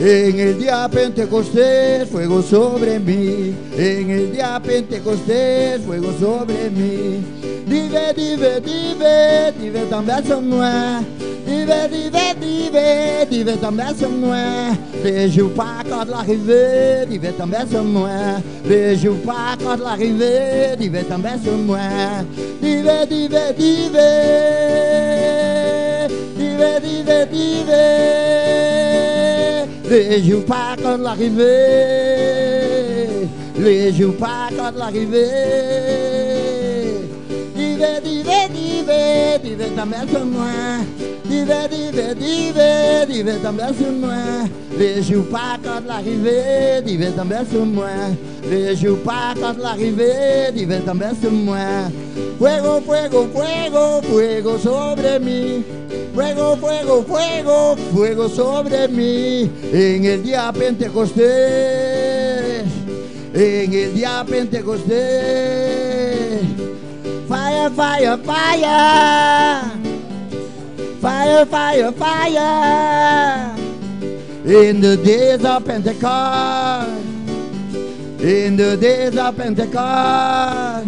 En el día Pentecostés, fuego sobre mí. En el día Pentecostés, fuego sobre mí. Dive, dive, dive, dive también son moi. Dive, dive, dive, dive también son moi. Les jours pas quand l'arrivée, dive también sur moi. Les jours pas quand l'arrivée, dive también sur moi. Dive, dive, dive, dive, dive, dive. Les jours pas quand l'arrivée, les jours pas quand l'arrivée. Dive, dive, dive, dive también sur moi. Dive, dive, dive, dive también sur moi. Les jours pas quand l'arrivée, dive también sur moi. Les jours pas quand l'arrivée, dive también sur moi. Fuego, fuego, fuego, fuego sobre mí. Fuego, fuego, fuego, fuego sobre mí. En el día Pentecostés, en el día Pentecostés. Fire, fire, fire. Fire, fire, fire. In the days of Pentecost. In the days of Pentecost.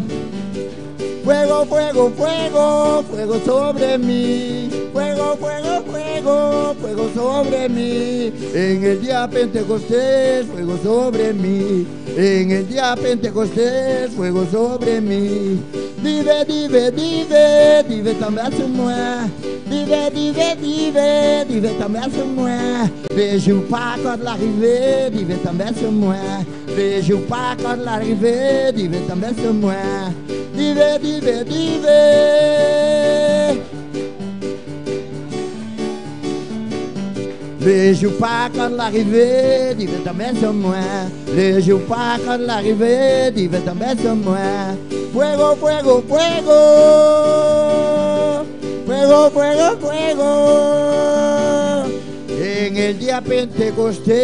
Fuego, fuego, fuego, fuego sobre mí. Fuego, fuego, fuego, fuego sobre mí. En el día Pentecostés, fuego sobre mí. En el día Pentecostés, fuego sobre mí. Vive, vive, vive, vive también sur moi. Vive, vive, vive, vive también sur moi. Les jours pas quand l'arrivée, vive también sur moi. Les jours pas quand l'arrivée, vive también sur moi. Vive, vive, vive. Les jours pas quand l'arrivée, vive también sur moi. Les jours pas quand l'arrivée, vive también sur moi. Fuego, fuego, fuego. Fuego, fuego, fuego. En el día Pentecostés.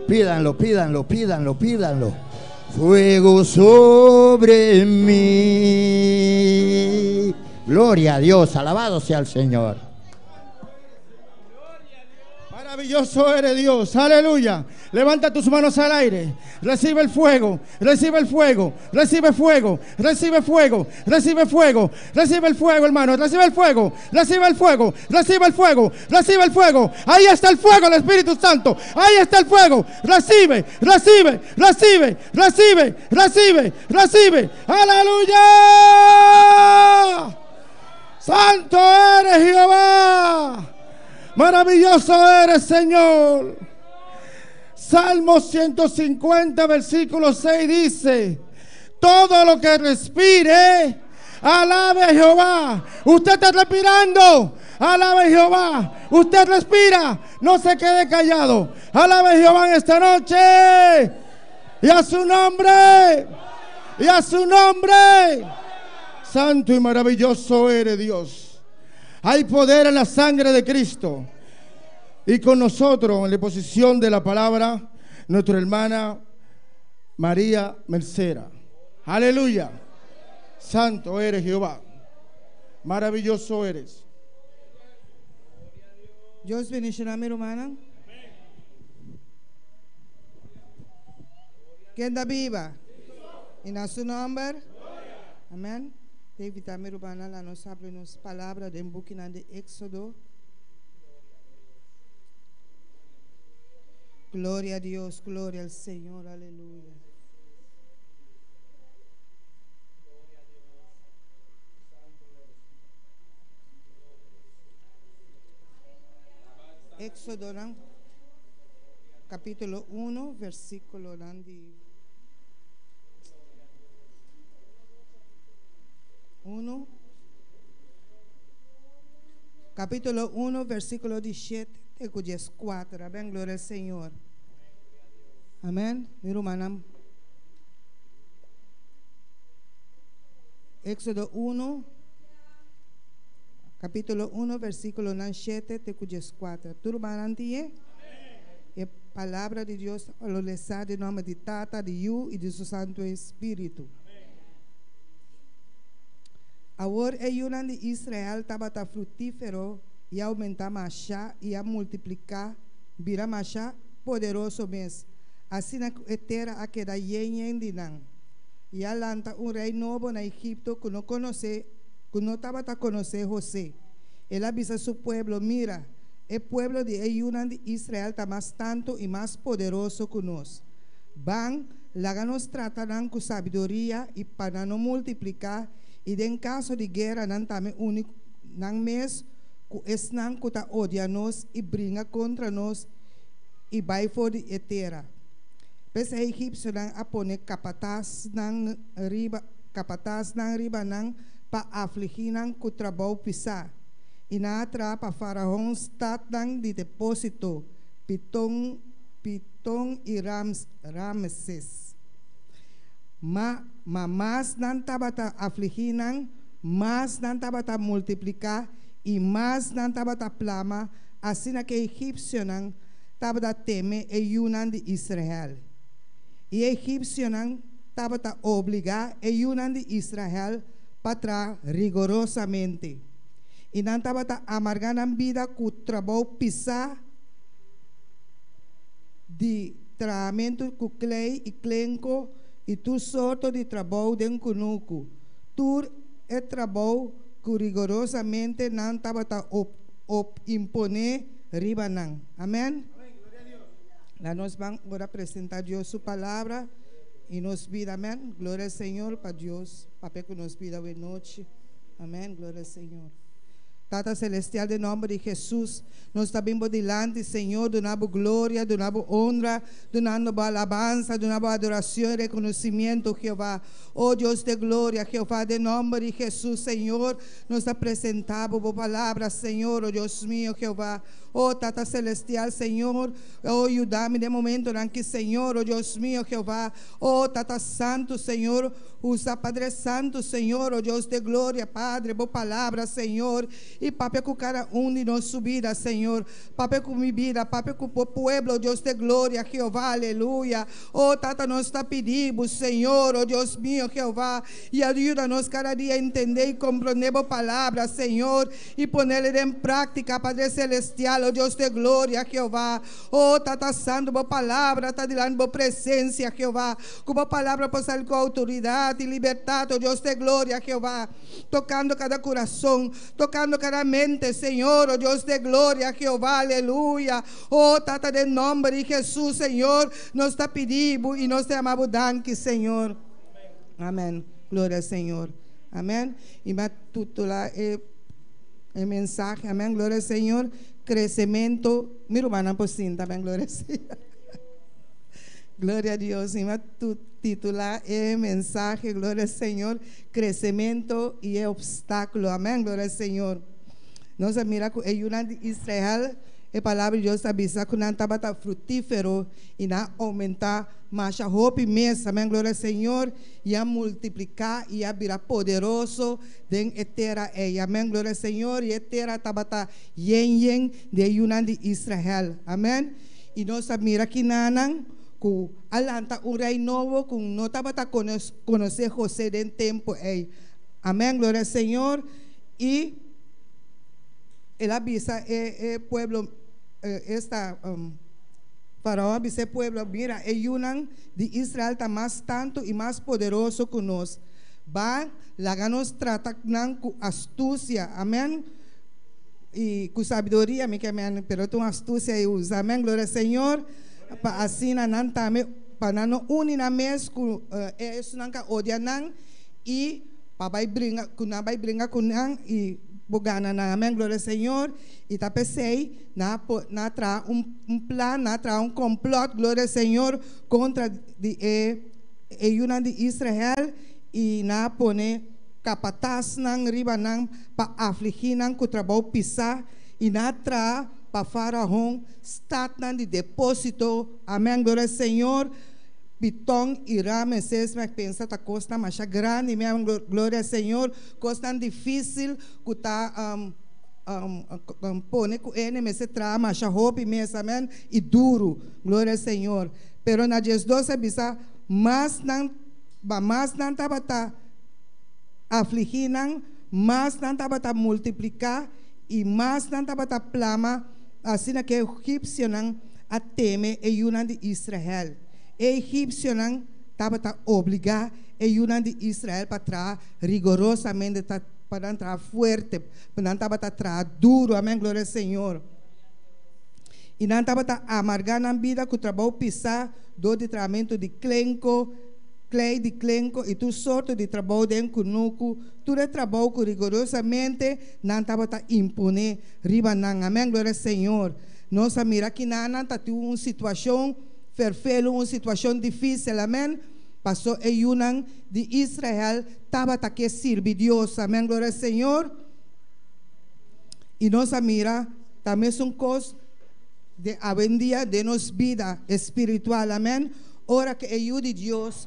Pídanlo, pídanlo, pídanlo, pídanlo. Fuego sobre mí. Gloria a Dios, alabado sea el Señor. Maravilloso eres Dios, aleluya. Levanta tus manos al aire. Recibe el fuego, recibe el fuego, recibe fuego, recibe fuego, recibe fuego, recibe el fuego, hermano, recibe el fuego, recibe el fuego, recibe el fuego, recibe el fuego. Ahí está el fuego del Espíritu Santo. Ahí está el fuego. Recibe, recibe, recibe, recibe, recibe, recibe. Aleluya. Santo eres Jehová. Maravilloso eres, Señor. Salmo 150, versículo 6 dice: todo lo que respire, alabe a Jehová. Usted está respirando, alabe a Jehová. Usted respira, no se quede callado. Alabe a Jehová en esta noche. Y a su nombre, y a su nombre. Santo y maravilloso eres Dios. Hay poder en la sangre de Cristo. Y con nosotros, en la exposición de la palabra, nuestra hermana María Mercera. Aleluya. Santo eres Jehová. Maravilloso eres. Dios bendiga a mi hermana. Quien da viva. En su nombre. Amén. Te invita mi hermana a nos hablar nos palabra de buque de Éxodo. Gloria a Dios, gloria al Señor, aleluya. Éxodo, ¿no? Capítulo 1, versículo 1, capítulo 1, versículo 17, 4. Amén, gloria al Señor. Amén. Mi hermana. Éxodo 1, capítulo 1, versículo 7, 4. Tu hermana, E palabra de Dios lo lesa de nome de Tata, de Yu e de su Santo Espírito. Awor e yunan di Israel tabata frutífero i a oumentá mashá i a multipliká bira mashá poderoso mes, asina ku e tera a keda yen yen di nan. I a lanta un rei nobo na Egipto ku no konosé ku no tabata konosé José. El a bisa su pueblo, Mira, e pueblo di e yunan di Israel ta mas tantu i mas poderoso ku nos. Ban, laga nos trata nan ku sabiduria i pa nan no multipliká, i den kaso di guera nan tambe uni nan mes ku esnan ku ta odia nos i bringa kontra nos i bai for di e tera. P'esei e egipsionan a pone kapatasnan riba kapatasnan riba nan pa afligí nan ku trabou pisá, i nan a traha pa Faraon statnan di depósito, Piton, Piton i Rams, Rameses. Ma, ma mas nan tabata afligí nan, mas nan tabata multipliká i mas nan tabata plama, asina ku e egipsionan tabata teme e yunan di Israel. I e egipsionan tabata obligá e yunan di Israel pa traha rigorosamente, i nan tabata amargá nan bida ku trabou pisá di trahamentu ku klei i klenko i tur sorto di trabou den kunuku, tur e trabou ku rigorosamente nan tabata op imponé riba nan. Amèn. La nos ban ora presentá Dios su palabra i nos bida. Amèn. Gloria al Señor pa Dios papia ku nos bida awe nochi. Amèn. Gloria al Señor. Tata Celestial, den nomber di Jesus, nos ta bin bo dilanti, Señor, duna bo gloria, duna bo honra, dunando bo alabansa, duna bo adoracion y reconocimiento, Jehová. Oh Dios de gloria, Jehová, den nomber di Jesus, Señor, nos ta presenta bo bo palabra, Señor, oh Dios mio, Jehová. Oh Tata Celestial, Señor, oh yuda mi den momentonan ki, Señor, oh Dios mio, Jehová. Oh Tata Santo, Señor, usa Padre Santo, Señor, oh Dios de gloria, Padre, bo palabra, Señor, y papia cu cada un di nos su bida, Señor. Papia cu mi bida, papia cu bo pueblo, Dios de gloria, Jehová, aleluya. Oh Tata, nos ta pidi bo, Señor, oh Dios mio, Jehová, y ayuda nos cada dia entende y comprende bo palabra, Señor, y ponele den práctica, Padre Celestial, oh Dios de gloria, Jehová. Oh Tata Santo, bo palabra ta dilanti bo presencia, Jehová. Cu bo palabra por sali cu autoridad y libertad, oh Dios de gloria, Jehová. Tocando cada corazón, tocando cada mente, Señor, oh Dios de gloria, Jehová, aleluya. Oh Tata, den nomber di Jesús, Señor, nos ta pidi bo y nos ta yama bo danki, Señor. Amén. Gloria al Señor. Amén. Y mi a titula e, e mensahe, amén, gloria al Señor, crecemento. Mi rumannan por sinta, amén, gloria al Señor. Gloria a Dios. Y mi a titula e mensahe, gloria al Señor, crecemento y e obstáculo. Amén, gloria al Señor. Nos a mira cu e yunan di Israel, e palabra di Dios ta bisa cu nan tabata frutífero y nan a aumenta masha hopi mes. Amén, gloria al Señor. Y a multiplica y a bira poderoso den e tera ey. Amén, gloria al Señor. Y e tera tabata yen yen di e yunan di Israel. Amén. Y nos a mira kinanan cu a lanta un rey nobo cu no tabata conoce José den tempo ey. Amén, gloria al Señor. Y el a bisa e e pueblo, esta Faraon a bisa e pueblo, Mira, e yunan di Israel ta mas tantu i mas poderoso ku nos. Ban, laga nos trata nan ku astusia. Amèn. I ku sabiduria, mi ke men, pero ta un astusia e usa. Amèn, gloria al Señor. Pa asina nan tambe, pa nan no uni nan mes ku e esunnan ku a odia nan i pa bai bringa, ku nan bai bringa ku nan i bo gana nan. Amèn, gloria al Señor. I ta p'esei nan a po, nan a traha un, un plan, nan a traha un complot, gloria al Señor, kontra di e, e yunan di Israel, i nan a pone kapatasnan riba nan pa afligí nan ku trabou pisá, i nan a traha pa Faraon statnan di depósito, amèn, gloria al Señor, Piton i Rameses, mi a pensa ta kosnan masha grandi, mi a gloria al Señor, kosnan difísil ku ta pone ku ene mester traha masha hopi mes, amèn, i duru, gloria al Señor. Pero na 12 a bisa, mas nan, ba mas nan tabata afligí nan, Mas nan tabata multipliká i mas nan tabata plama, asina ku e egipsionan a teme e yunan di Israel. E egipsionan tabata obligá e yunan di Israel pa traha rigorosamente, pa nan traha fuerte, pa nan tabata traha duru. Amèn, gloria al Señor. I nan tabata amargá nan bida ku trabou pisá dor di trahamentu di klenko, klei di klenko i tur sorto di trabou den kunuku, tur e trabou ku rigorosamente nan tabata imponé riba nan. Amèn, gloria Señor. Nos a mira kinan nan ta tin un situashon ferfelu, un situashon difísil. Amèn. Pasó e yunan di Israel tabata ke sirbi Dios. Amèn, gloria Señor. I nos a mira ta mesun kos den awendia den nos bida espiritual. Amèn. Ora ku e yu di Dios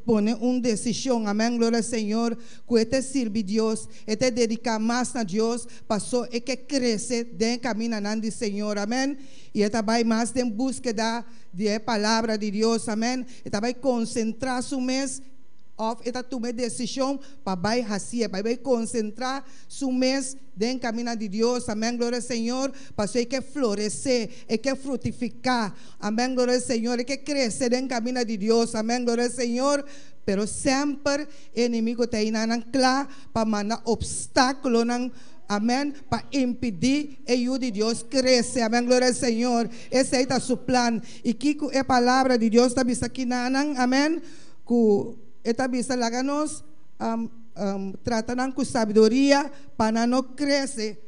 pone un desishon, amèn, gloria Señor, ku e ta sirbi Dios, e ta dediká mas na Dios, pasó e ke krese den e kaminanan di Señor. Amèn. I e ta bai mas den búskeda di e Palabra di Dios. Amèn. E ta bai konsentrá su mes òf e ta tuma e desishon pa bai hasié, pa e bai konsentrá su mes den kaminda di Dios. Amèn, gloria Señor. Pasobra e ke floresé, e ke frutifiká. Amèn, gloria Señor. E ke krese den kaminda di Dios. Amèn, gloria Señor. Pero semper e enemigo ta einan kla pa manda opstákulonan, amèn, pa impidí e yu di Dios krese. Amèn, gloria Señor. Esei ta su plan. I kiko e Palabra di Dios ta bisa kinanan? Amèn. Ku e ta bisa laga nos trata nan ku sabiduria pa nan no krese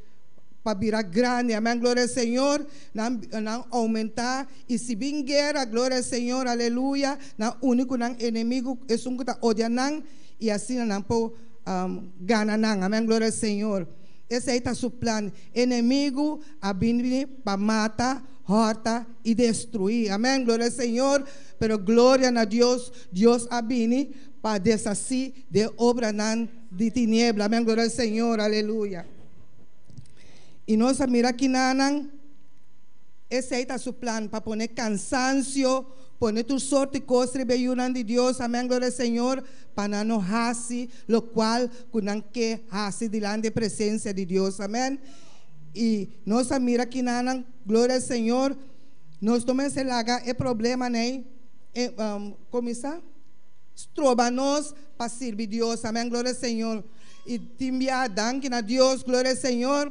pa bira grandi. Amèn, gloria Señor. Nan nan oumentá i si bin guera, gloria Señor, aleluya, nan uni ku nan enemigu, esun ku ta odia nan, i asina nan por gana nan. Amèn, gloria Señor. Esei ta su plan. Enemigu a bini pa mata, hòrta i destruí. Amèn, gloria Señor. Pero gloria na Dios, Dios a bini pa deshasí de obranan di tiniebla. Amèn, gloria Señor, aleluya. I nos a mira kinanan, esei ta su plan, pa pone kansansio, pone tur sorto di kos riba e yunan di Dios, amèn, gloria Señor, pa nan no hasi lokual ku nan ke hasi dilanti e presensia di Dios, amèn. I nos a mira kinanan, gloria Señor, nos no mester laga e problemanan ei kuminsá stroba nos pa sirbi Dios, amèn, gloria Señor. I tin bia danki na Dios, gloria Señor,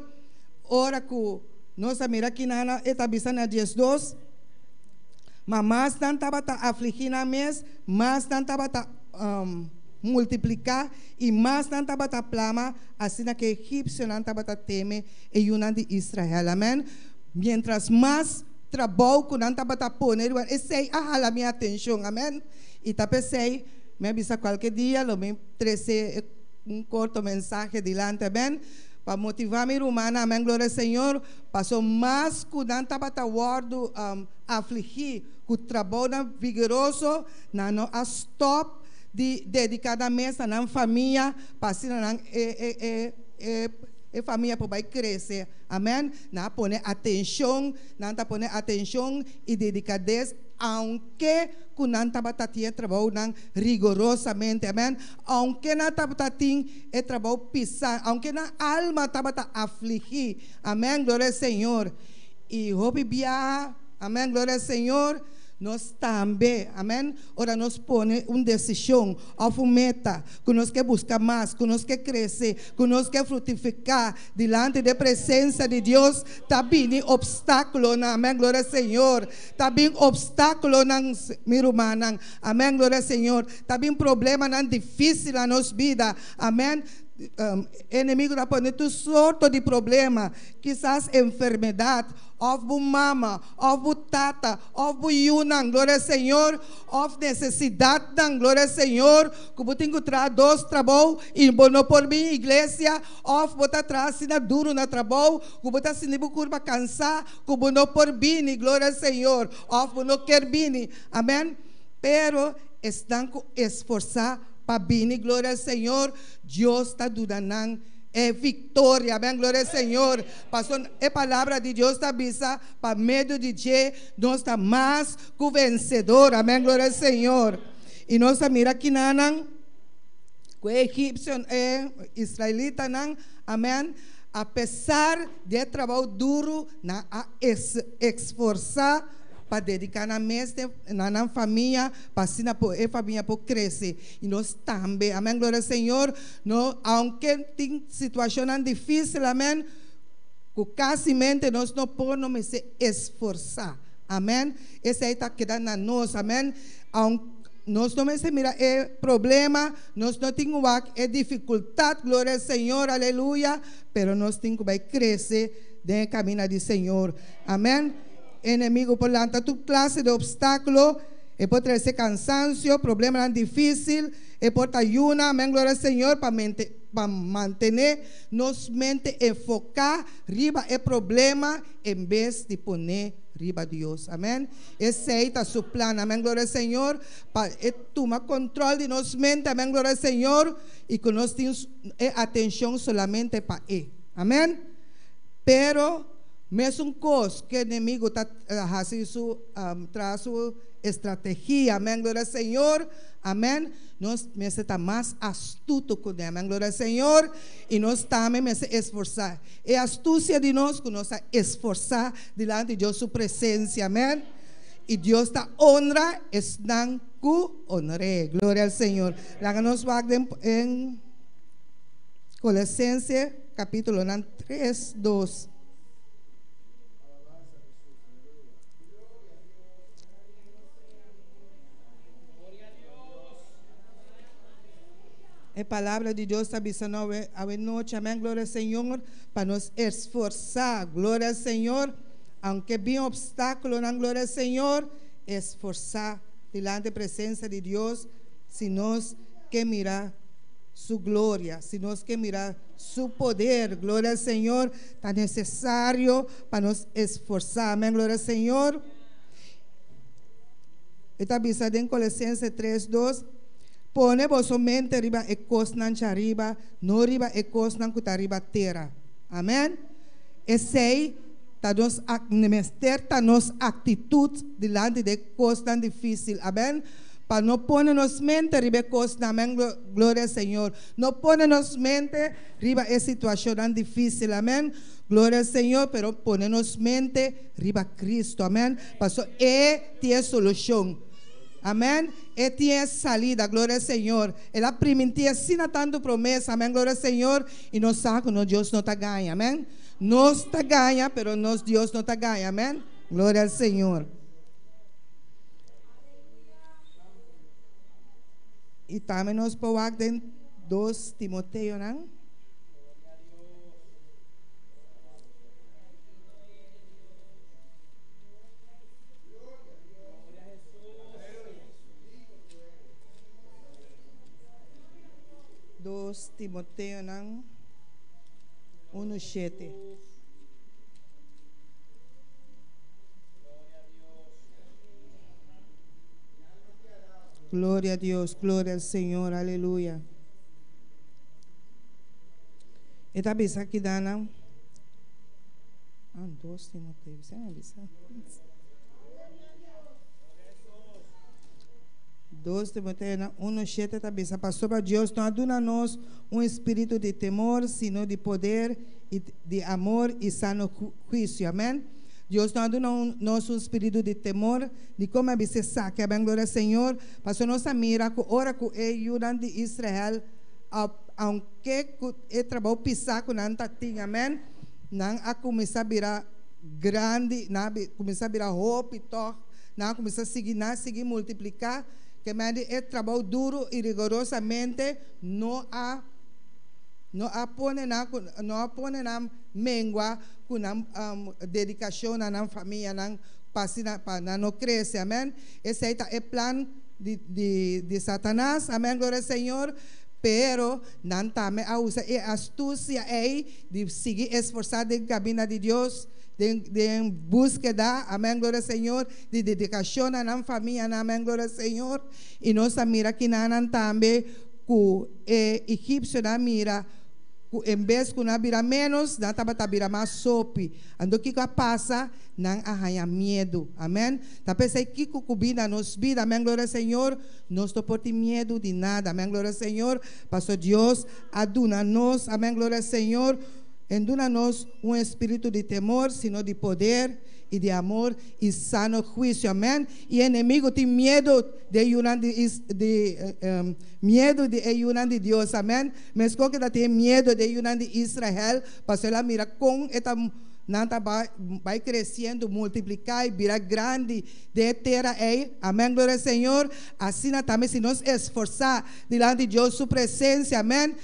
ora ku nos a mira kinanan e ta bisa na 12, ma mas nan tabata afligí nan mes, mas nan tabata multipliká i mas nan tabata plama, asina ku e egipsionan tabata teme e yunan di Israel. Amèn. Miéntras mas trabou ku nan tabata pone riba esei a hala mi atenshon. Amèn. I ta p'esei mi a bisa kualke dia lo mi trese un korto mensahe dilanti. Amèn. Pa motivá mi rumannan. Amèn. Gloria Señor. Pasobra mas ku nan tabata wòrdu afligí ku trabounan vigoroso, nan no a stòp di dediká nan mes na nan famia pa asina nan e e famia por bai krese. Amèn. Nan a pone atenshon, nan ta pone atenshon i dedikades aunke ku nan tabata tin e trabounan rigorosamente. Amèn. Aunke nan tabata tin e trabou pisá, aunke nan alma tabata afligí. Amèn. Gloria al Señor. I hopi biaha, amèn, gloria al Señor, nos tambe, amèn, ora nos pone un desishon òf un meta ku nos ke buska mas, ku nos ke krese, ku nos ke frutifiká dilanti di e presensia di Dios, ta bini opstákulonan, amèn, gloria al Señor, ta bin opstákulonan, mi rumannan, amèn, gloria al Señor, ta bin problemanan difísil na nos bida, amèn. Enemigu ta pone tur sorto di problema, kisas enfermedat, òf bo mama, òf bo tata, òf bo yunan, gloria al Señor, òf nesesidatnan, gloria al Señor, ku bo tin ku traha dos trabou i bo no por bin iglesia, òf bo ta traha asina duru na trabou ku bo ta sinti bo kurpa kansá ku bo no por bini, gloria al Señor, òf bo no kier bini, amèn. Pero esnan ku esforsá pa bini, gloria al Señor, Dios ta duna nan e viktoria. Amèn, gloria al Señor. Pasobra e palabra di Dios ta bisa, pa medio di dje nos ta mas ku vensedor. Amèn, gloria al Señor. I nos ta mira kinanan. Ku e egipcio, e israelitanan, amèn, apesar di e trabou duru, nan a esforsá pa dediká nan mes na nan famia, pa asina por e famia por krese. I nos tambe, amèn, gloria al Señor, no, aunke tin situashonnan difísil, amèn, ku kasimente nos no por, no mester esforsá. Amèn. Esei ta keda na nos. Amèn. Aunke nos no mester mira e problema, nos no tin ku wak e difikultat, gloria al Señor, aleluya, pero nos tin ku bai krese den e kamina di Señor. Amèn. Enemigu por lanta tur klase di opstákulo, e por trese kansansio, problemanan difísil, e por ta yuna, amèn, gloria al Señor, pa mente pa mantené nos mente enfoká riba e problema en bes di poné riba Dios. Amèn. Esei ta su plan. Amèn, gloria al Señor. Pa e tuma control di nos mente. Amèn, gloria al Señor. I ku nos tin e atenshon solamente pa E. Amèn. Pero, mesun kos ku e enemigu ta hasi su traha su estrategia. Amèn, gloria al Señor. Amèn. Nos mester ta mas astuto kuné. Amèn, gloria al Señor. I nos tambe mester esforsá. E astucia di nos cu nos a esforsa dilanti Dios su presencia, amen. Y Dios ta honra esnan cu honr'é. Gloria al Señor. Laga nos wak den en Colosense capitulonan tres, dos. E palabra di Dios ta bisa no awe nochi, amen, gloria al Señor, pa nos esforsa, gloria al Señor, aunke bin obstaculonan, gloria al Señor, esforsa dilanti e presencia di Dios si nos ke mira Su gloria, si nos ke mira Su poder, gloria al Señor, ta necesario pa nos esforsa, amen, gloria al Señor. E ta bisa den Colosenses tres dos, Pone boso mente riba e kosnan djariba, no riba e kosnan ku ta riba tera. Amèn. Esei ta nos mester ta nos aktitut dilanti di e kosnan difísil. Amèn. Pa no pone nos mente riba e kosnan, amèn, gloria al Señor. No pone nos mente riba e situashonnan difísil, amèn, gloria al Señor, pero pone nos mente riba Cristo, amèn, pasobra E tin e solushon. Amèn. E tin e salida, gloria al Señor. El a primintí asina tantu promesa, amèn, gloria al Señor, i nos sa ku nos Dios no ta gaña, amèn. Nos ta gaña, pero nos Dios no ta gaña, amèn, gloria al Señor. I tambe nos por wak den dos Timoteonan. Dos Timoteonan unu shete. Gloria a Dios, gloria al Señor, aleluya. E ta bisa kidanan. Ah, dos Timoteo, bisa mi bisa. Dos Timoteo na uno shete ta bisa, Pasobra Dios no a duna nos un espíritu di temor, sino di poder i di amor i sano huisio. Amèn. Dios no a duna nos un spiritu di temor, dikon mi a bisa esaki? Amèn, gloria al Señor. Pasobra nos a mira ku ora ku e yunan di Israel, aunke ku e trabou pisá ku nan ta tin, amèn, nan a kuminsá bira grandi, nan a kuminsá bira hopi tòg, nan a kuminsá sigui, nan a sigui multipliká, ke mende e trabou duru i rigorosamente no a no a pone nan ku no a pone nan mengua ku nan dedikashon na nan famianan pa asina pa nan no krese, amèn. Esei ta e plan di di di Satanas, amèn, gloria al Señor, pero nan tambe a usa e astusia ei di sigui esforsá den kaminda di Dios, den den búskeda, amèn, gloria al Señor, di dedikashon na nan famianan, amèn, gloria al Señor. I nos a mira kinanan tambe ku e egipsionan a mira. Ku en bes ku nan a bira ménos, nan tabata bira mas sopi. Anto kiko a pasa? Nan a haña miedu. Amèn. Ta p'esei kiko ku bin na nos bida, amèn, gloria Señor, nos no por tin miedu di nada, amèn, gloria Señor, pasobra Dios a duna nos, amèn, gloria Señor, en duna nos un espíritu di temor, sino di poder i di amor i sano huisio. Amèn. I enemigu tin miedu di e yunan di di miedu di e yunan di Dios. Amèn. Meskos ku e ta tin miedu di e yunan di Israel, pasobra el a mira kon e ta nan ta bai bai kresiendo, multipliká i bira grandi den e tera ei. Amèn. Gloria Señor. Asina tambe si nos esforsá dilanti Dios su presensia. Amèn.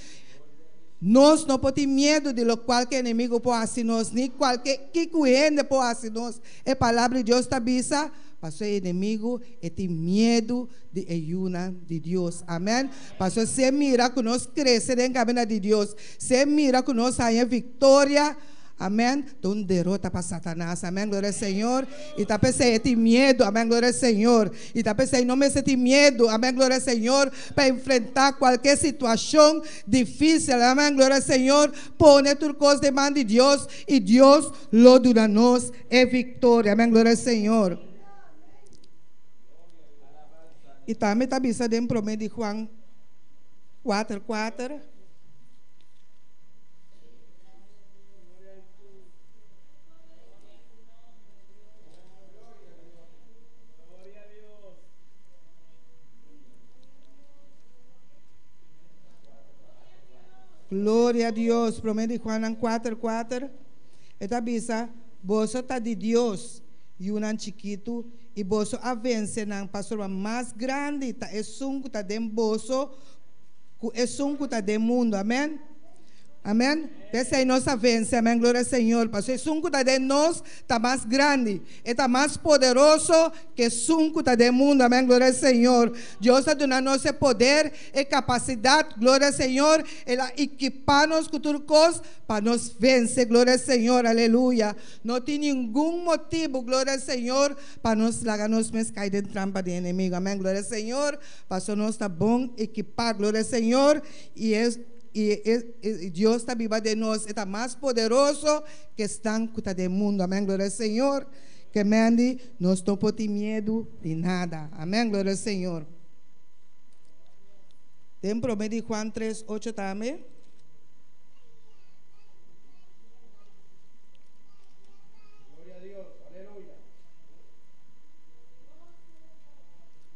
Nos no por tin miedu di lokual ku enemigu por hasi nos, ni kualke kiku hende por hasi nos. E Palabra di Dios ta bisa, Pasobra e enemigu e tin miedu di e yunan di Dios. Amèn. Pasobra si e mira ku nos krese den kaminda di Dios, si e mira ku nos haña viktoria, Amèn. Ta un derota pa Satanas. Amèn. Gloria Señor. I ta p'esei e tin miedu. Amèn. Gloria Señor. I ta p'esei no mester tin miedu. Amèn. Gloria Señor. Pa enfrentá kualke situashon difísil. Amèn. Gloria Señor. Pone tur kos den man di Dios i Dios lo duna nos e viktoria. Amèn. Gloria Señor. I tambe ta bisa den promé di Juan kuater kuater. Gloria a Dios. Promé di Juannan kuater kuater, e ta bisa, Boso ta di Dios, yunan chikitu, i boso a vense nan, pasobra mas grandi ta esun ku ta den boso ku esun ku ta den mundu. Amèn. Amèn. P'esei nos a vense. Amèn. Gloria Señor. Pasobra esun ku ta den nos ta mas grandi. E ta mas poderoso ku esun ku ta den mundu. Amèn. Gloria Señor. Dios a duna nos e poder, e kapasidat. Gloria Señor. El a ekipá nos ku tur kos pa nos vense. Gloria Señor. Aleluya. No tin ningun motibu, gloria Señor, pa nos laga nos mes kai den trampa di enemigu. Amèn. Gloria Señor. Pasobra nos ta bon ekipá. Gloria Señor. I e I e Dios ta biba den nos, e ta mas poderoso ke esnan ku ta den mundu. Amèn, gloria al Señor. Ke mendi nos no por tin miedu di nada. Amèn, gloria al Señor. Den promé di Juan tres, ocho tambe.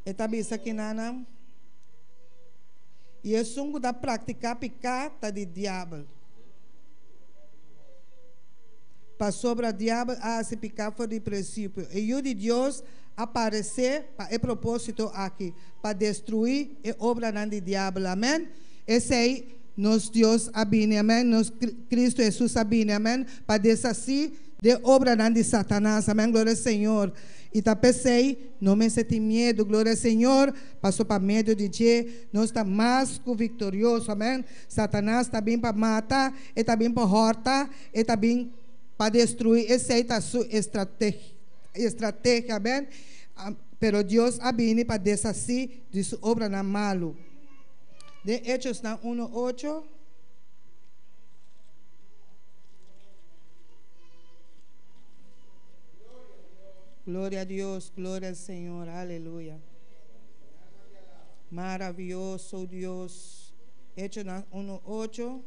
E ta bisa kinanan. I esun ku ta praktiká piká ta di diabel, pasobra diabel a hasi piká for di prinsipio. E Yu di Dios a paresé pa e propósito aki, pa destruí e obranan di diabel. Amèn. Esei nos Dios a bini, amèn, nos Kristu Hesus a bini, amèn, pa deshasí de obranan di Satanas. Amèn. Gloria Señor. I ta p'esei no mester tin miedu. Gloria Señor. Paso pa medio di dje nos ta mas ku viktorioso. Amèn. Satanas ta bin pa mata, e ta bin pa hòrta, e ta bin pa destruí. Esei ta su estrategia. Amèn. Pero Dios a bini pa deshasí di su obranan malu. Den Echosnan uno ocho. Gloria a Dios, gloria al Señor, aleluya. Maravioso Dios. Echonan uno ocho.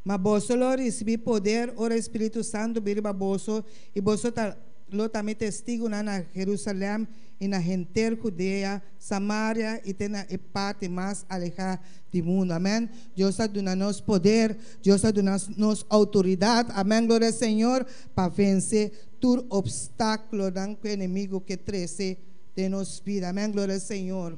Ma boso lo risibí poder ora e Spiritu Santu bin riba boso, i boso ta lo ta mi testigunan na Jerusalèm i na henter Judea, Samaria i te na e parti mas alehá di mundu. Amèn. Dios a duna nos poder, Dios a duna nos outoridat. Amèn, gloria al Señor, pa vense tur obstákulonan ku enemigu ke trese den nos bida. Amèn, gloria al Señor.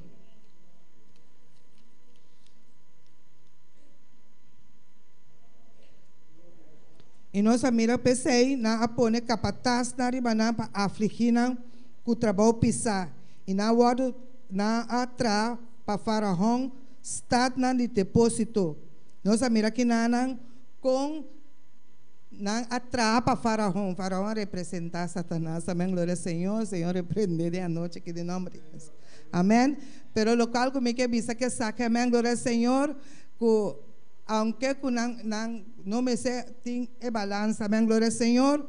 I nos a mira p'esei nan a pone kapatasnan riba nan pa afligí nan ku trabou pisá, i nan a wòrdu nan a traha pa Faraon statnan di depósito. Nos a mira kinanan kon nan a traha pa Faraon. Faraon a representá Satanas. Amèn. Gloria Señor. Señor reprendé den anochi aki den nòmber di Hesus. Amèn. Pero lokual ku mi ke bisa ku esaki, amèn, gloria al Señor, ku aunke ku nan nan no mester tin e balansa, amèn, gloria al Señor,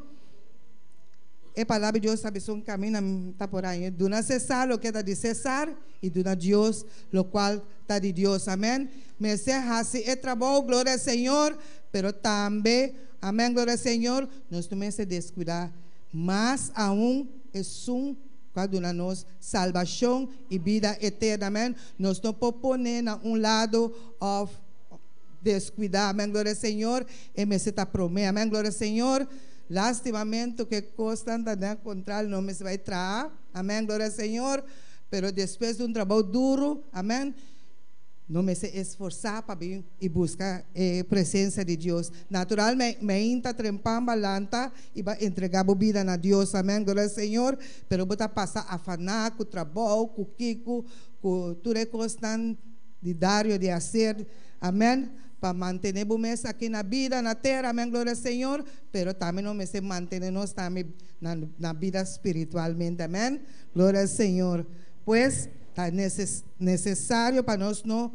e palabra di Dios ta bisa un kaminda ta por aña, duna Cesar loke ta di Cesar i duna Dios lokual ta di Dios, amèn. Mester hasi e trabou, gloria al Señor, pero tambe, amèn, gloria al Señor, nos no mester deskuidá mas aun esun ku a duna nos salbashon i bida eterno, amèn. Nos no por pone na un lado òf deskuidá, amèn, gloria al Señor, e mester ta promé, amèn, gloria al Señor. Lastimamentu ku e kosnan ta den kontral no mester bai traha, amèn, gloria al Señor, pero despues di un trabou duru, amèn, no mester esforsá pa bin i buska e presensia di Dios. Natural meinta trempan ba lanta i ba entregá bo bida na Dios, amèn, gloria al Señor, pero bo ta pasa afaná ku trabou, ku kiko, ku tur e kosnan di dario di haser, amèn, pa mantené bo mes aki na bida, na tera, amèn, gloria al Señor, pero tambe nos mester mantené nos tambe na na bida spiritualmente, amèn, gloria al Señor. Pues, ta nesesario pa nos no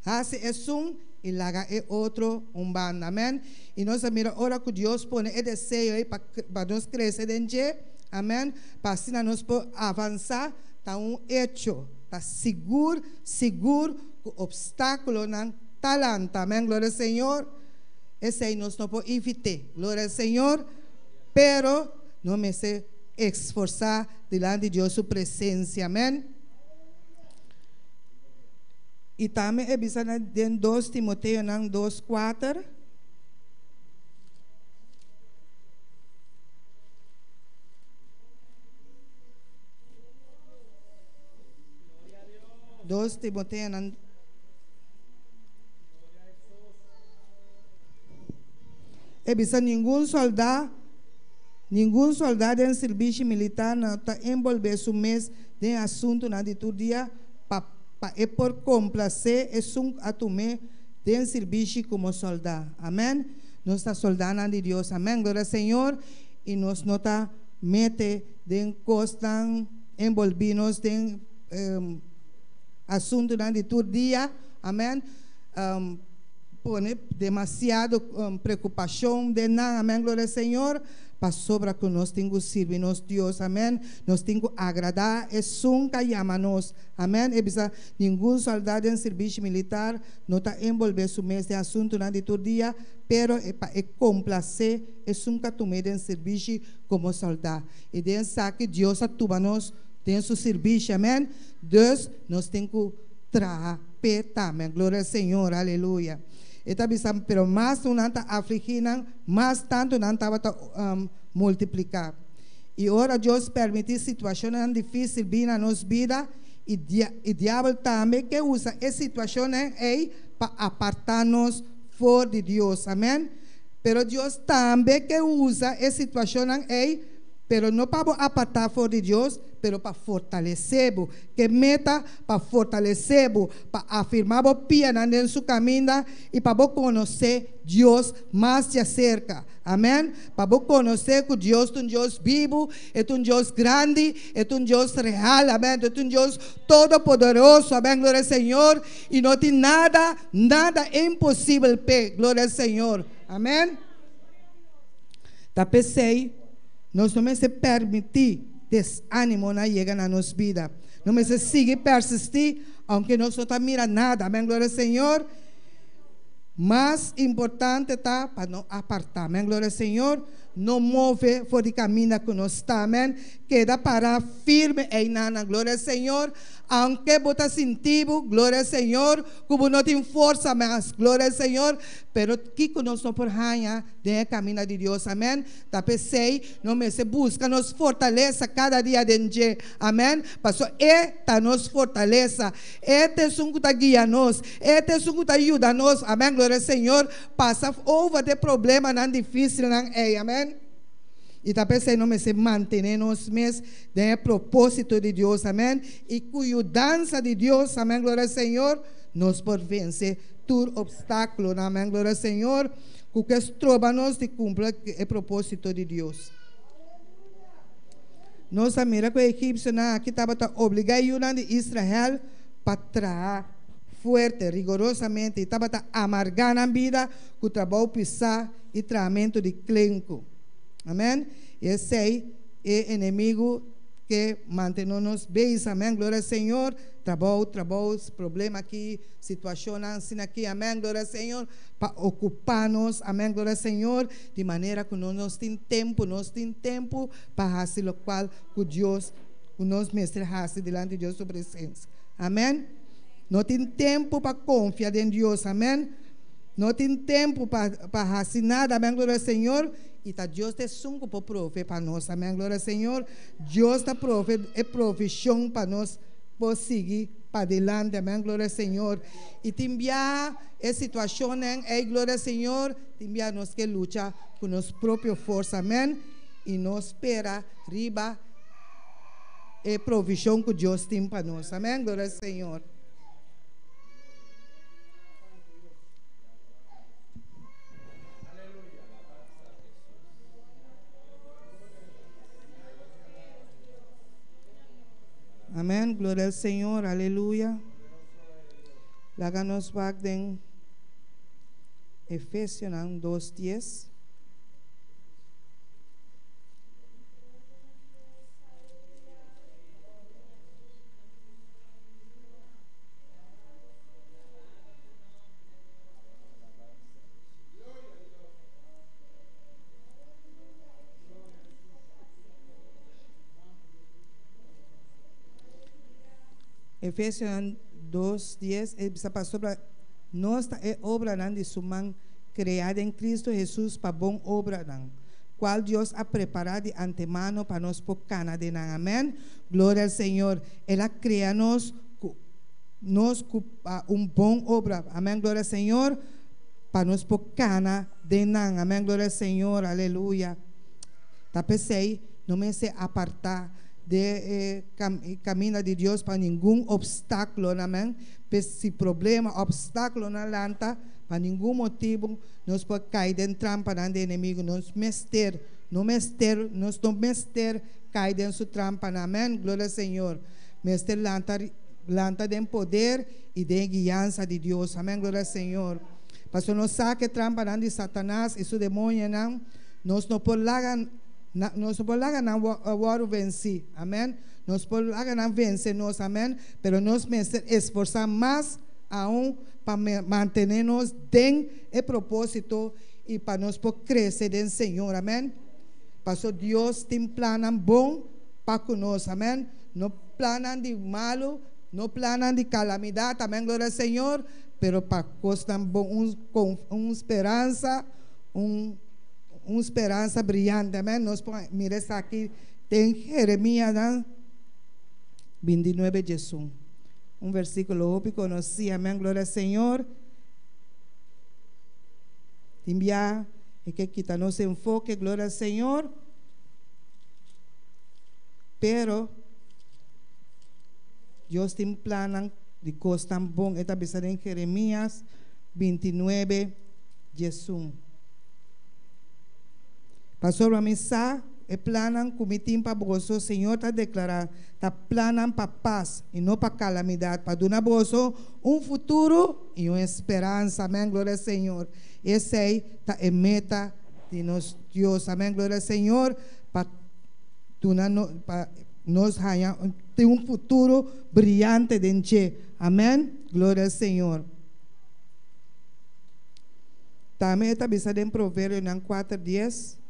hasi esun i laga e otro un banda, amèn. I nos a mira ora ku Dios pone e deseo ei pa pa nos krese den dje, amèn, pa asina nos por avansá, ta un echo, ta sigur, sigur ku opstákulonan ta lanta, amèn, gloria al Señor. Esei nos no por evit'é, gloria al Señor, pero nos mester esforsá dilanti Dios su presensia, amèn. I tambe e bisa na den dos Timoteonan dos kuater. Dos Timoteonan E bisa ningun soldá ningun soldá den sirbishi militar no ta enbolbé su mes den asuntunan di tur dia pa pa e por komplasé esun ku a tum'é den sirbishi komo sòldá. Amèn. Nos ta sòldánan di Dios. Amèn. Gloria Señor. I nos no ta mete den kosnan, enbolbí nos den asuntunan di tur dia. Amèn. Pone demasiado preokupashon den nan. Amèn. Gloria Señor. Pasobra ku nos tin ku sirbi nos Dios. Amèn. Nos tin ku agradá esun ku a yama nos. Amèn. E bisa, Ningun sòldá den sirbishi militar no ta enbolbé su mes den asuntunan di tur dia, pero e pa e komplasé esun ku a tum'é den sirbishi komo sòldá. I den esaki Dios a tuma nos den su sirbishi. Amèn. Dus, nos tin ku traha p'e tambe. Gloria al Señor. Aleluya. E ta bisa, Pero mas ku nan ta afligí nan, mas tantu nan tabata multipliká. I ora Dios permití situashonnan difísil bin na nos bida, i i Diabel tambe ke usa e situashonnan ei pa apartá nos for di Dios. Amèn. Pero Dios tambe ke usa e situashonnan ei, pero no pa bo apartá for di Dios, pero pa fortalesé bo. Ke meta pa fortalesé bo, pa afirmá bo pianan den su kaminda i pa bo konosé Dios mas djaserka. Amèn. Pa bo konosé ku Dios ta un Dios bibu, e ta un Dios grandi, e ta un Dios real, amèn, e ta un Dios todopoderoso, amèn, gloria al Señor, i no tin nada, nada imposibel p'e, gloria al Señor, amèn. Ta p'esei nos no mester permití desánimonan yega na nos bida. Nos mester sigui persistí aunke nos no ta mira nada, amèn, gloria al Señor. Mas importante ta pa no apartá. Amèn, gloria al Señor. No move for di kaminda ku nos ta. Amèn. Keda pará firme einan, gloria al Señor. Aunke bo ta sinti bo, gloria al Señor, ku bo no tin forsa mas, gloria al Señor, pero kiko nos no por haña den e kaminda di Dios? Amèn. Ta p'esei nos mester buska nos fortalesa kada dia den dje. Amèn. Pasobra e ta nos fortalesa. E ta esun ku ta guia nos. E ta esun ku ta yuda nos. Amèn. Gloria al Señor. Pasa over de problemanan difísilnan ei. Amèn. I ta p'esei nos mester mantené nos mes den e propósito di Dios. Amèn. I ku yudansa di Dios, amèn, gloria al Señor, nos por vense tur opstákulonan. Amèn, gloria al Señor, ku ke stroba nos di kumpli e propósito di Dios. Nos a mira ku e egipsionan aki tabata obligá e yunan di Israel pa traha fuerte, rigorosamente, i tabata amargá nan bida ku trabou pisá i trahamentu di klenku. Amèn. I esei e enemigu ke mantené nos beis. Amèn. Gloria al Señor. Trabou, trabou, problema aki, situashonnan asina aki. Amèn. Gloria al Señor. Pa okupá nos. Amèn. Gloria al Señor. Di manera ku no nos tin tempu, nos tin tempu pa hasi lokual ku Dios, ku nos mester hasi dilanti Dios su presensia. Amèn. No tin tempu pa konfia den Dios. Amèn. No tin tempu pa pa hasi nada. Amèn. Gloria al Señor. I ta Dios ta esun ku por prove pa nos. Amèn. Gloria al Señor. Dios ta prove e provishon pa nos por sigui padilanti. Amèn. Gloria al Señor. I tin biaha e situashonnan ei, gloria al Señor, tin biaha nos ke lucha ku nos propio forsa. Amèn. I no spera riba e provishon ku Dios tin pa nos. Amèn. Gloria al Señor. Amèn. Gloria al Señor. Aleluya. Laga nos wak den Efesionan 2:10. Efesionan 2:10 e bisa pasobra nos ta e obranan di su man kreá den Kristu Hesus pa bon obranan, kual Dios a prepará di antemano pa nos por kana den nan. Amèn. Gloria al Señor. El a krea nos ku nos ku pa un bon obra. Amèn. Gloria al Señor. Pa nos por kana den nan. Amèn. Gloria al Señor. Aleluya. Ta p'esei no mester apartá de e kaminda di Dios pa ningun opstákulo. Amèn. P'es si problema, opstákulonan lanta, pa ningun motibu nos por kai den trampanan di enemigu. Nos mester, no mester, nos no mester kai den su trampanan. Amèn. Gloria al Señor. Mester lanta, lanta den poder i den e guiansa di Dios. Amèn. Gloria al Señor. Pasobra nos sa ku e trampanan di Satanas i su demonionan, nos no por laga, nos no por laga nan wòrdu vensí. Amèn. Nos por laga nan vense nos. Amèn. Pero nos mester esforsá mas aun pa mantené nos den e propósito i pa nos por krese den Señor. Amèn. Pasobra Dios tin plannan bon pa ku nos. Amèn. No plannan di malu, no plannan di kalamidat. Amèn. Gloria al Señor. Pero pa kosnan bon, un un speransa, un un speransa briyante. Amèn. Nos por mira esaki den Jeremiasnan 29 diesun. Un versíkulo hopi konosí. Amèn. Gloria al Señor. Tin bia e ke kita nos enfoke. Gloria al Señor. Pero Dios tin plannan di kosnan bon. E ta bisa den Jeremias 29, 11. Pasobra mi sa e plannan ku mi tin pa boso, Señor ta deklará, ta plannan pa pas i no pa kalamidat, pa duna boso un futuro i un speransa. Amèn, gloria al Señor. Esei ta e meta di nos Dios. Amèn, gloria al Señor, pa duna no, pa nos haña tin un futuro briyante den dje. Amèn, gloria al Señor. Tambe e ta bisa den Proverbionan 4, 10.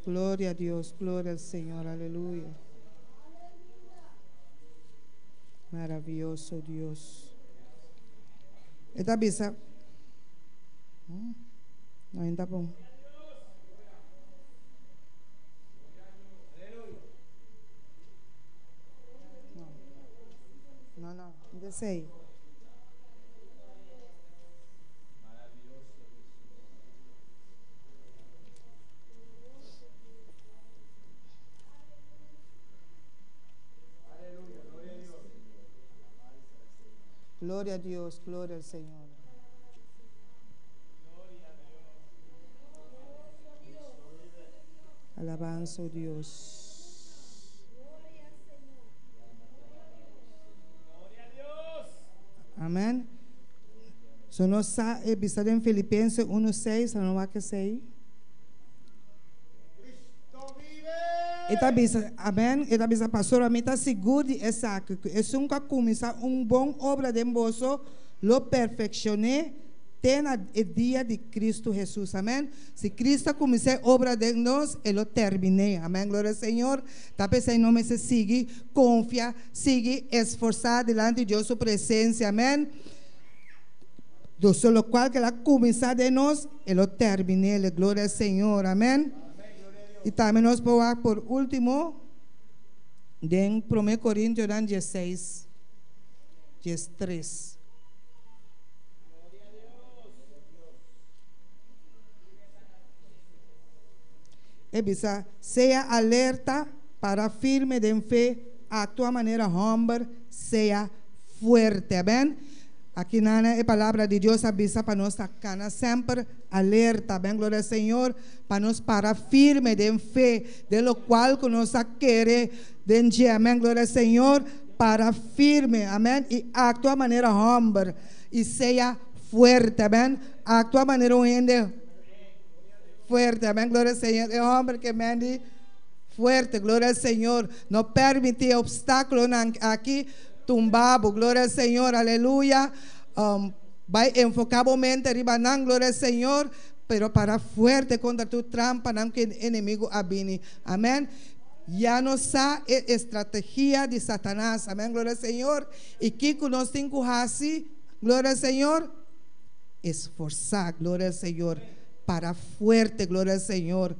Gloria a Dios, gloria al Señor, aleluya. Maravilloso Dios. E ta bisa, no ainda bon. No, no, no sei. Gloria a Dios, gloria al Señor. Alabanza, oh Dios. Amén. So nos sa e bisa den Filipenses 1:6, ano wak esei. E ta bisa, amèn, e ta bisa, Pastor, mi ta sigur di esaki, ku esun ku a kuminsá un bon obra den boso lo perfekshon'é te na e dia di Kristu Hesus. Amèn. Si Kristu a kuminsá e obra den nos, e lo termin'é. Amèn, gloria al Señor. Ta p'esei nos mester sigui konfia, sigui esforsá dilanti Dios su presensia. Amèn. Doso lokual ku el a kuminsá den nos, e lo termin'é. Gloria al Señor. Amèn. I tambe nos por wak por último den Promé Korintionan dieseis, diestres. E bisa, Sea alerta, para firme den fe, aktua manera hòmber, sea fuerte. Amèn. Aki nana e palabra di Dios a bisa pa nos ta kana semper alerta. Amèn, gloria al Señor. Pa nos para firme den fe, den lokual ku nos a kere den dje. Amèn, gloria al Señor. Para firme, amèn, i aktua manera hòmber i sea fuerte. Amèn. Aktua manera un hende fuerte. Amèn, gloria al Señor. E hòmber ke men di fuerte, gloria al Señor. No pèrmití e opstákulonan aki tumba bo. Gloria al Señor, aleluya. Bai enfoká bo mente riba nan, gloria al Señor. Pero para fuerte kontra tur trampanan ku e enemigu a bini. Amèn. Ya nos sa e estrategia di Satanas. Amèn, gloria al Señor. I kiko nos tin ku hasi? Gloria al Señor. Esforsá, gloria al Señor. Para fuerte, gloria al Señor.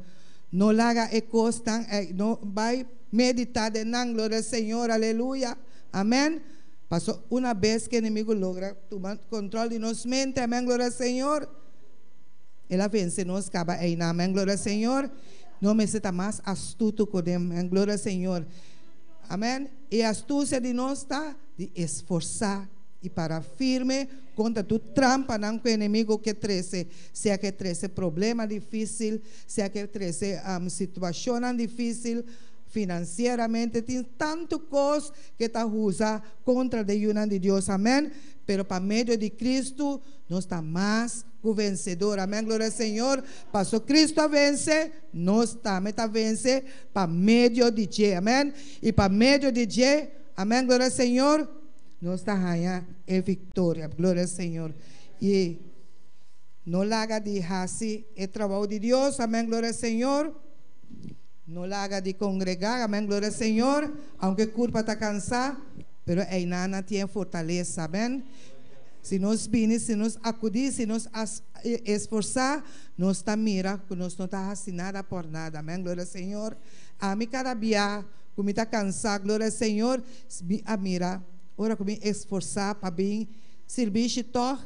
No laga e kosnan ei, no bai meditá den nan, gloria al Señor, aleluya. Amèn. Paso una bes ku e enemigu logra tuma kontrol di nos mente, amèn, gloria al Señor. El a vence nos caba eynan. Amen, gloria al Señor. No mester ta mas astuto cu den. Amen, gloria al Señor. Amen. E astucia di nos ta di esforsa y para firme contra tur trampanan cu enemigo ke trece, sea ke trece problema dificil, sea ke trece situacionnan dificil financieramente. Tin tanto cos ke ta usa contra de yunan di Dios. Amen. Pero pa medio di Cristo nos ta mas ku vensedor. Amèn, gloria al Señor. Paso Cristo a vense, nos tambe ta vense pa medio di dje. Amèn. I pa medio di dje, amèn, gloria al Señor, nos ta haña e viktoria. Gloria al Señor. I no laga di hasi e trabou di Dios. Amèn, gloria al Señor. No laga di kongregá. Amèn, gloria al Señor. Aunke kurpa ta kansá, pero einan nan tin e fortalesa. Amèn. Si nos bini, si nos akudí, si nos esforsá, nos ta mira ku nos no ta hasi nada por nada. Amèn, gloria al Señor. Ami kada bia ku mi ta kansá, gloria al Señor, mi a mira ora ku mi esforsá pa bin sirbishi tòg,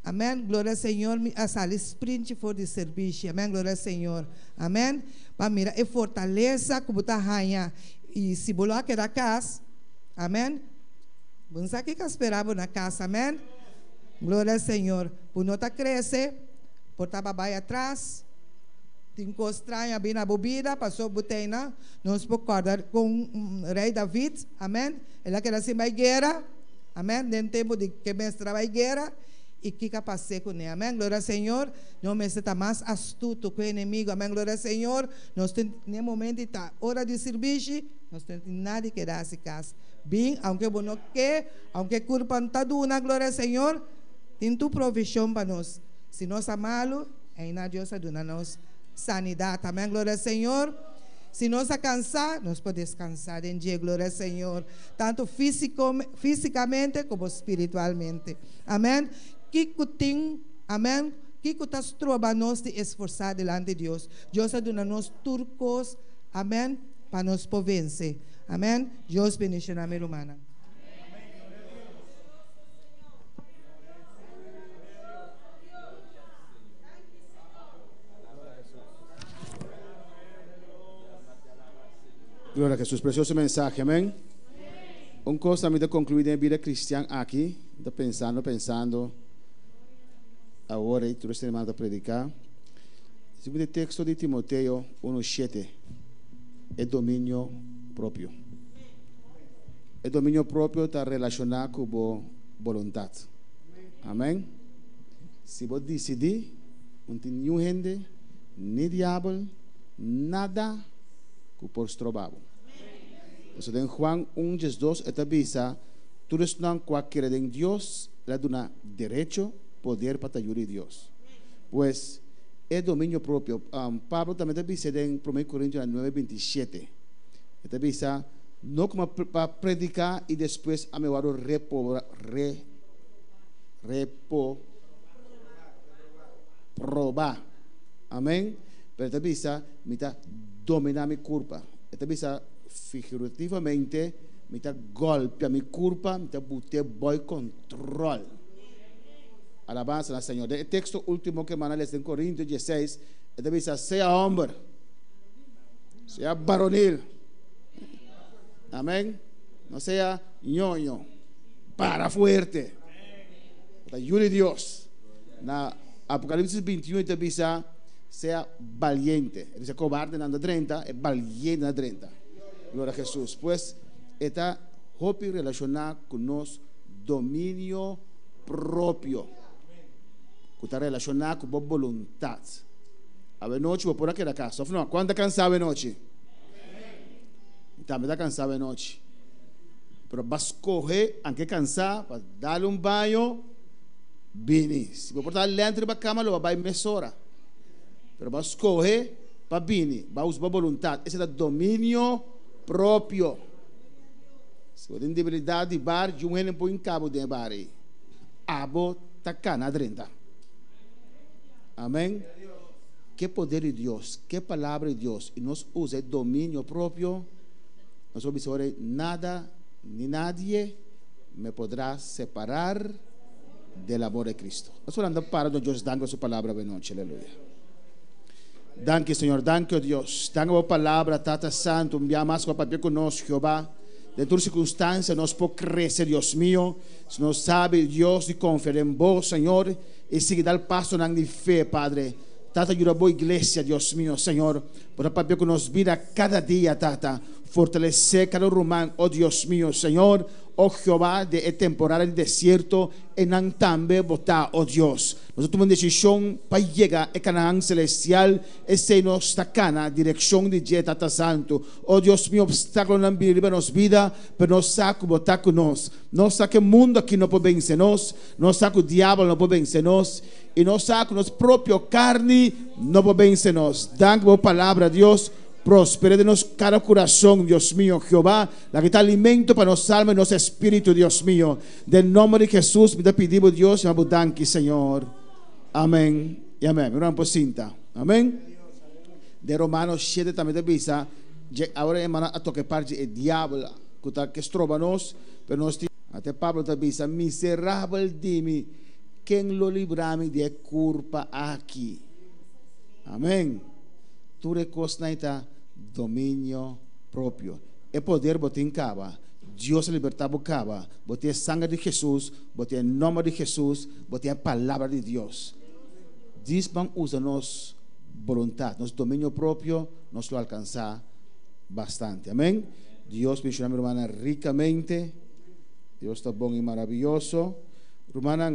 amèn, gloria al Señor, mi a sali sprinchi for di sirbishi. Amèn, gloria al Señor. Amèn. Pa mira e fortalesa ku bo ta haña i si bo lo a keda kas, amèn. Bo no sa kiko a spera bo na kas, amèn. Gloria al Señor. Bo no ta krese, por ta bai atras, tin kos straño a bin na bo bida, pasobra bo tei na. Nos por kòrda kon Rei David, amèn, el a keda sin bai guera, amèn, den tempu di ke mester a bai guera, i kiko a pas'é kuné, amèn. Gloria al Señor. Nos mester ta mas astuto ku e enemigo, amèn. Gloria al Señor. Nos tin n'e momento di ta ora di sirbishi, nos no tin nada di keda hasi kas. Bin, aunke bo no ke, aunke kurpa no ta duna, gloria al Señor, tin tur provishon pa nos. Si nos a malu, eina Dios a duna nos sanidat. Amèn, gloria al Señor. Si nos a kansá, nos por deskansá den dje, gloria al Señor, tantu físiko, físikamente komo spiritualmente. Amèn. Kiko tin, amèn, kiko ta stroba nos di esforsá dilanti Dios? Dios a duna nos tur kos, amèn, pa nos por vense. Amèn. Dios bendiciona mi rumannan. Gloria a Jesus. Precioso mensahe, amen. Un cos ta mi ta conclui den e bida cristian aki. Ta pensando, pensando, awor ei tur esnan ta prediká. Segun e teksto di Timoteo 1:7, e dominio propio. E dominio propio ta relashoná ku bo boluntat. Amèn. Si bo disidí, no tin niun hende, ni diabel, nada ku por stroba bo. Pasobra den Juan 1:12 e ta bisa, Tur esnan ku a kere den Dios, el a duna derecho, poder pa ta yu di Dios. Pues, e dominio propio, Pablo tambe ta bisa den Promé Korintionan 9:27. E ta bisa, No kuma pa prediká i despues a mi wòrdu repo, re, repo, probá. Amèn. Pero e ta bisa, Mi ta dominá mi kurpa. E ta bisa figurativamente, Mi ta gòlpia mi kurpa, mi ta but'é bòi kòntròl. Alabansa na Señor. Den e teksto último ku e manda les den Korintio dieseis, e ta bisa, Sea hòmber, sea baronil. Amèn. No sea ñoño. Para fuerte. Bo ta yu di Dios. Na Apokalipsis 21 e ta bisa, Sea baliente. E bisa kobardenan ta drenta, e balientenan ta drenta. Gloria a Jesus. Pues, e ta hopi relashoná ku nos dominio propio, ku ta relashoná ku bo boluntat. Awenochi bo por a keda kas, òf no? Kuantu ta kansá awenochi? Mi tambe ta kansá awenochi. Pero bo a skohe, anke kansá, pa dal un baño, bini. Si bo por ta lènt riba kama, lo bo a bai mesora. Pero bo a skohe pa bini, bo a usa bo boluntat. Esei ta dominio propio. Si bo tin debilidat di bar, djun hende por hinka bo den e bar ei. Abo ta kana drenta. Amen. Ke poder di Dios, ke palabra di Dios, i nos usa e dominio propio, nos por bisa ora ei, nada ni nadie me podrá separar del amor de Cristo. Nos por anda para duna Dios danki pa su palabra awe nochi. Aleluya. Danki, Señor. Danki, oh Dios. Danki pa bo palabra, Tata Santu. Un bia mas ku a papia ku nos, Jehová. Den tur sirkunstansia nos por krese, Dios mio. Si nos sabi, Dios, di konfia den bo, Señor, i sigui dal pasonan di fe, Padre. Tata, yuda bo iglesia, Dios mio, Señor. Bo ta papia ku nos bida kada dia, Tata. Fortalesé kada ruman, oh Dios mio, Señor. Oh Jehová, den e temporada di desierto, e nan tambe bo ta, oh Dios. Nos a tuma un desishon pa yega e Kanaán selestial, esei nos ta kana direkshon di dje, Tata Santu. Oh Dios mi, obstákulonan bini riba nos bida, pero nos sa ku bo ta ku nos. Nos sa ku e mundu aki no por vense nos, nos sa ku diabel no por vense nos, i nos sa ku nos propio karni no por vense nos. Danki pa bo palabra, Dios. Prospera den nos kada kurason, Dios mio. Jehová, laga ta alimento pa nos alma i nos espíritu, Dios mio. Den nomber di Jesús mi ta pidi bo, Dios, i mi bo danki, Señor. Amén i amén. Mi ruman por sinta. Amén. Den Romanos 7 tambe ta bisa, dje awor e hermano a toca e parti e diabel cu ta ke stroba nos, pero nos tin. Ate Pablo ta bisa, Miserabel di mi, ken lo libra mi di e curpa aki? Amén. Tur e cosnan ei ta dominio propio. E poder bo tin caba. Dios a liberta bo caba. Bo tin e sanger di Jesus, bo tin e nomber di Jesus, bo tin e palabra di Dios. Dis ban usa nos boluntad, nos dominio propio, nos lo alcansa bastante. Amen. Dios bendiciona mi rumannan ricamente. Dios ta bon y maraviyoso. Rumannan.